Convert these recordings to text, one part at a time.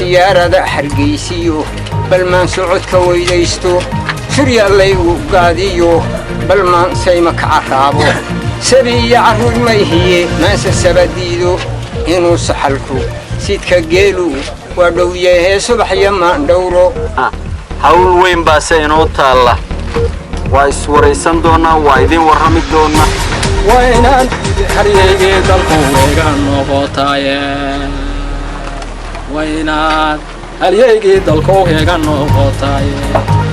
Siyaarada Hargeysiyo balmaan socodka weydaysto, surya laygu gaadiyo, balmaan sayma ka carraabo, sabi iyo carruur mayhiye, maanse sabadiido inuu saxalku sidka geelu waa dhowyahee subaxyo maandhowro. Hawl weyn baase inoo taalla. Waa iswaraysan doonnaa, waa idiin warrami doonnaa. Waa inaan halyeygii dalku iga noqotaaye, waa inaad halyeygii dalku iga noqotaaye.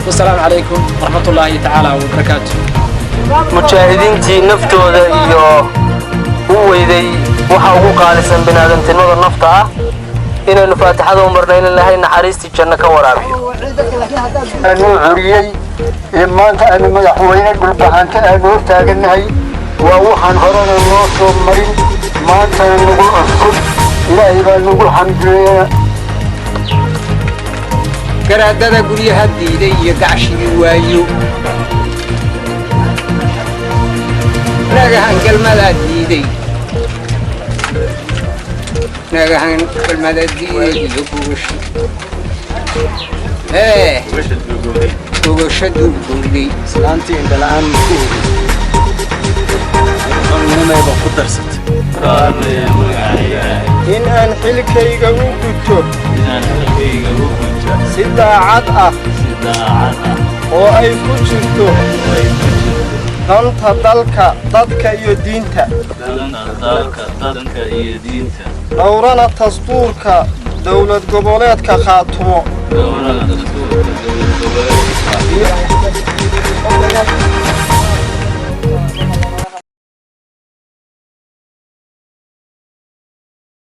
Wasalaamu calaykum waraxmatullaahi tacaala wabarakaatu. Mujaahidiintii naftooda iyo u weyday waxa ugu qaalisan biniaadantinimada nafta ah, inaynu faatixada u marno in Ilaahay naxariistii janno ka waraabiyo. Noo curiyey ee maanta aanu madaxweyne Dhulbahante aanu hor taagannahay waa waxaan horena noo soo marin, maantana nagu cusub. Ilaahay baa nagu xamdiyeeya. Garaadada guryaha diiday iyo gacshigii waayo, naagahan galmadaa diiday, naagahan galmadaa diiday iyo gogasho ee gogasho duugowday. Islaantii indhala'aan ku ogey ku darsatay. In aan xilkayga u guto si daacad ah oo ay ku jirto danta dalka, dadka iyo diinta, dhowrana dastuurka Dowlad Goboleedka Khaatumo.